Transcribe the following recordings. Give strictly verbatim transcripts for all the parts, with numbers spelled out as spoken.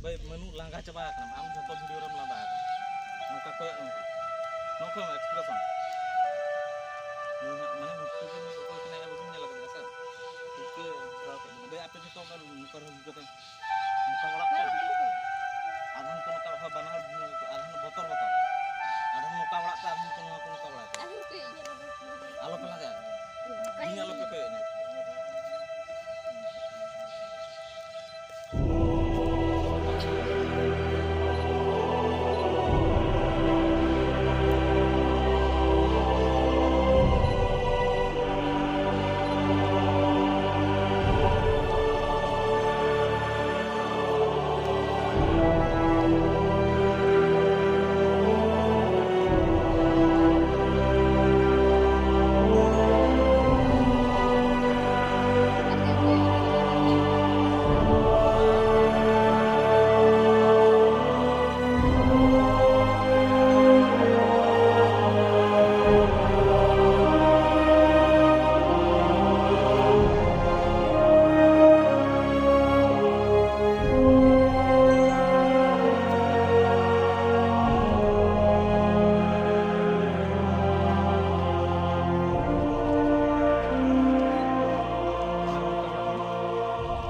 ᱵᱷᱟᱹᱭ, ᱢᱟᱹᱱᱩ ᱞᱟᱸᱜᱟ ᱪᱟᱵᱟ ᱟᱠᱟᱱᱟᱢ, ᱟᱢ ᱡᱷᱚᱛᱚ ᱵᱷᱤᱰᱤᱭᱳ ᱨᱮᱢ ᱞᱟᱸᱫᱟ ᱟᱠᱟᱱᱟ᱾ ᱱᱚᱝᱠᱟ ᱠᱚᱭᱚᱜ ᱢᱮ, ᱱᱚᱝᱠᱟ ᱢᱮ, ᱮᱠᱥᱯᱨᱮᱥᱚᱱ᱾ ᱢᱟᱱᱮ ᱢᱩᱥᱠᱤᱞ ᱜᱮ ᱚᱠᱚᱭ ᱠᱟᱱᱟᱭ, ᱵᱟᱵᱤᱱ ᱧᱮᱞ ᱟᱠᱟᱫᱮᱭᱟ ᱥᱮ? ᱩᱱᱠᱩ ᱵᱷᱟᱹᱭ, ᱟᱯᱮ ᱡᱷᱚᱛᱚ ᱚᱱᱠᱟ ᱱᱚᱝᱠᱟ ᱦᱩᱭ ᱠᱟᱛᱮ ᱱᱚᱝᱠᱟ ᱚᱲᱟᱜ ᱠᱚ᱾ ᱟᱫᱷᱟᱱ ᱠᱚ ᱱᱚᱝᱠᱟ ᱵᱟᱦᱟ ᱵᱟᱱᱟ ᱦᱚᱲ ᱟᱫᱷᱟᱱ ᱵᱚᱛᱚᱨ ᱵᱚᱛᱚᱨ᱾ ᱟᱫᱷᱟᱱ ᱱᱚᱝᱠᱟ ᱚᱲᱟᱜ ᱛᱮ, ᱟᱫᱷᱟᱱ ᱠᱚ ᱱᱚᱣᱟ ᱠᱚ ᱱᱚᱝᱠᱟ ᱚᱲᱟᱜ ᱛᱮ᱾ ᱟᱞᱚ ᱯᱮ ᱞᱟᱜᱟᱭᱟ᱾ ᱤᱧ ᱟᱞᱚ ᱯᱮ ᱠᱚᱭᱚᱜ ᱤᱧᱟ᱾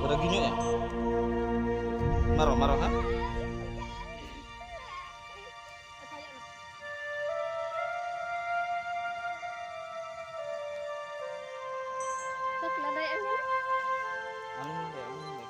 ᱨᱟᱹᱜᱤ ᱧᱚᱜ ᱮ᱾ ᱢᱟᱨᱚ, ᱢᱟᱨᱚ, ᱦᱮᱸ? ᱟᱞᱚᱢ ᱞᱟᱸᱫᱟᱭᱟ, ᱟᱞᱚᱢ ᱞᱟᱸᱫᱟᱭᱟ᱾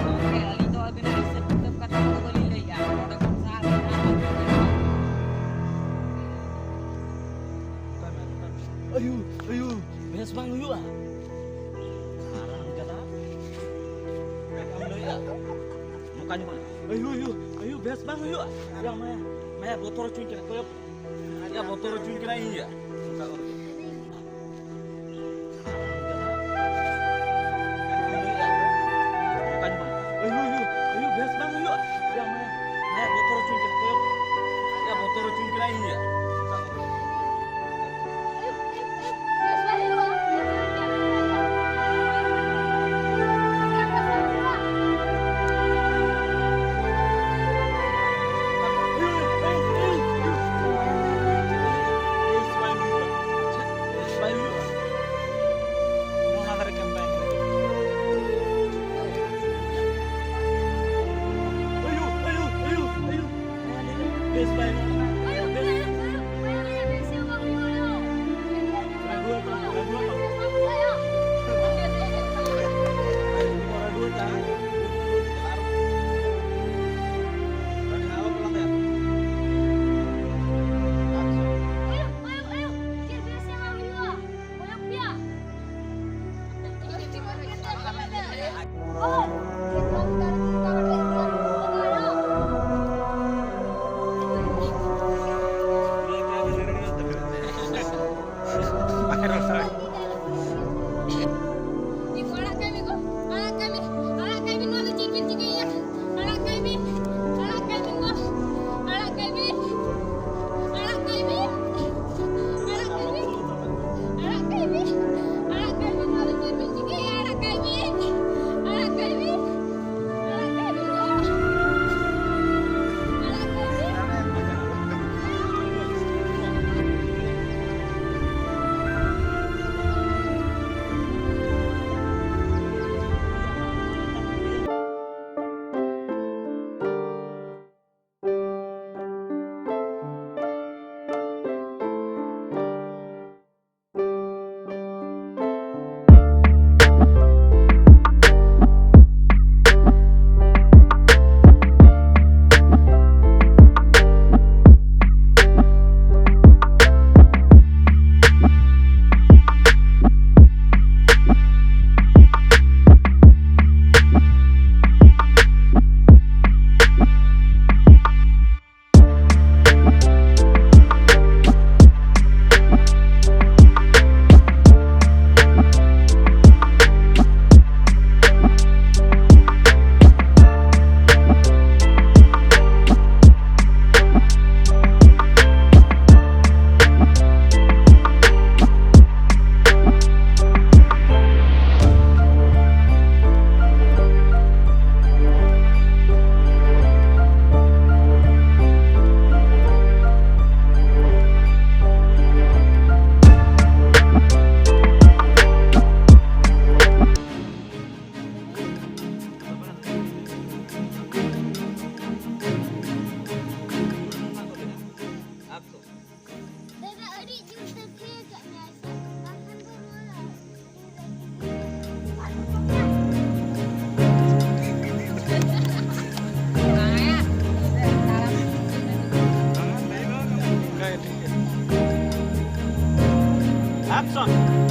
ᱜᱚᱢᱠᱮ, ᱟᱹᱞᱤᱧ ᱫᱚ ᱟᱹᱵᱤᱱᱟᱜ ᱦᱤᱥᱟᱹᱵ ᱠᱤᱛᱟᱹᱵ ᱠᱟᱛᱷᱟ ᱠᱚᱫᱚ ᱵᱟᱹᱞᱤᱧ ᱞᱟᱹᱭᱮᱜᱼᱟ᱾ ᱱᱚᱰᱮ ᱠᱷᱚᱱ ᱥᱟᱦᱟᱜ ᱵᱤᱱ ᱟᱨ ᱵᱟᱹᱵᱤᱱ ᱧᱟᱢᱟ᱾ ᱟᱭᱩ, ᱟᱭᱩ, ᱵᱮᱥ ᱵᱟᱝ ᱦᱩᱭᱩᱜᱼᱟ᱾ ᱦᱟᱨᱟᱢ ᱡᱟᱫᱟ᱾ ᱪᱮᱫ ᱮᱢ ᱞᱟᱹᱭᱮᱜᱼᱟ? ᱱᱚᱝᱠᱟ ᱧᱚᱜ ᱠᱟᱱᱟ᱾ ᱟᱭᱩ, ᱟᱭᱩ, ᱟᱭᱩ, ᱵᱮᱥ ᱵᱟᱝ ᱦᱩᱭᱩᱜᱼᱟ᱾ ᱭᱟ, ᱢᱟᱭᱟ, ᱢᱟᱭᱟ, ᱵᱚᱛᱚᱨ ᱦᱚᱪᱚᱧ ᱠᱟᱱᱟ᱾ ᱠᱚᱭᱚᱜ᱾ ᱭᱟ, ᱵᱚᱛᱚᱨ ᱦᱚᱪᱚᱧ ᱠᱟᱱᱟ ᱤᱧ, ᱭᱟ᱾ ᱱᱚᱝᱠᱟ ᱠᱚ ᱨᱚᱲ᱾ ᱟᱭᱩ, ᱟᱭᱩ, ᱟᱭᱩ, ᱵᱮᱥ ᱵᱟᱝ ᱦᱩᱭᱩᱜᱼᱟ᱾ ᱭᱟ, ᱢᱟᱭᱟ, ᱢᱟᱭᱟ, ᱵᱚᱛᱚᱨ ᱦᱚᱪᱚᱧ ᱠᱟᱱᱟ, ᱠᱚᱭᱚᱜ᱾ ᱭᱟ, ᱵᱚᱛᱚᱨ ᱦᱚᱪᱚᱧ ᱠᱟᱱᱟ ᱤᱧ, ᱭᱟ᱾ ᱟᱹᱰᱤ ᱡᱳᱨ ᱛᱮ ᱛᱷᱤᱨ ᱠᱟᱜ ᱢᱮᱭᱟᱭ ᱥᱮ, ᱵᱟᱝᱠᱷᱟᱱ ᱫᱚ ᱱᱚᱣᱟ Action.